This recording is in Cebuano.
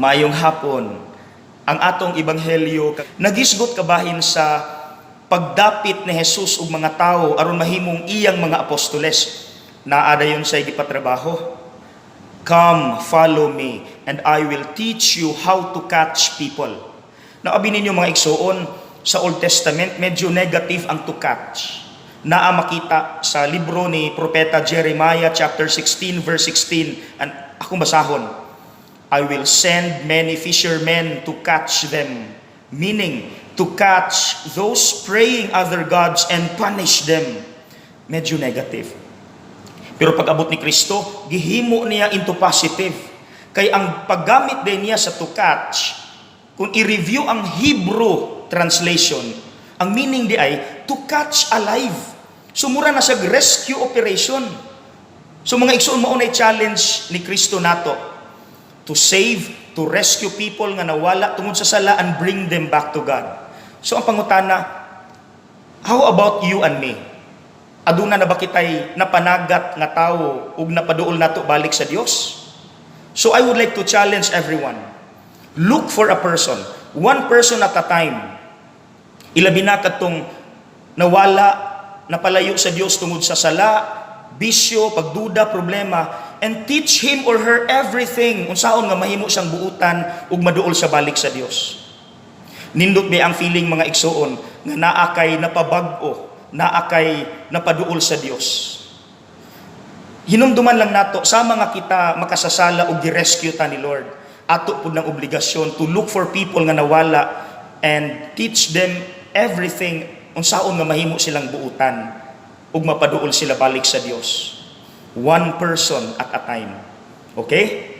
Maayong hapon. Ang atong ebanghelyo nagisgot kabahin sa pagdapit ni Jesus ug mga tawo aron mahimong iyang mga apostoles. Naa dayon siya gipatrabaho. "Come, follow me, and I will teach you how to catch people." Now, abi ninyo, mga igsuon, sa Old Testament, medyo negative ang "to catch." Naa makita sa libro ni Propeta Jeremiah chapter 16 verse 16, and akong basahon. "I will send many fishermen to catch them," meaning to catch those praying other gods and punish them. Medyo negative. Pero pag abot ni Kristo, gihimo niya into positive. Kay ang paggamit din niya sa "to catch", kung i-review ang Hebrew translation, ang meaning diay, to catch alive. So mura na sa rescue operation. So mga igsoon, mao na challenge ni Kristo nato to save, to rescue people nga nawala tungod sa sala and bring them back to God. So ang pangutana, how about you and me? Aduna na ba kitay napanagat nga tawo ug napaduol nato balik sa Dios? So I would like to challenge everyone. Look for a person, one person at a time. Ilabi na kadtong nawala, napalayo sa Dios tungod sa sala, bisyo, pagduda, problema, and teach him or her everything unsaon nga mahimo siyang buutan ug maduol sa balik sa Dios. Nindot ba ang feeling, mga igsuon, nga naa kay napabag-o, naa kay napaduol sa Dios? Hinumduman lang nato, sa mga kita makasasala og gi-rescue ta ni Lord, ato pud ng obligasyon to look for people nga nawala and teach them everything unsaon nga mahimo silang buutan ug mapaduol sila balik sa Dios. One person at a time. Okay?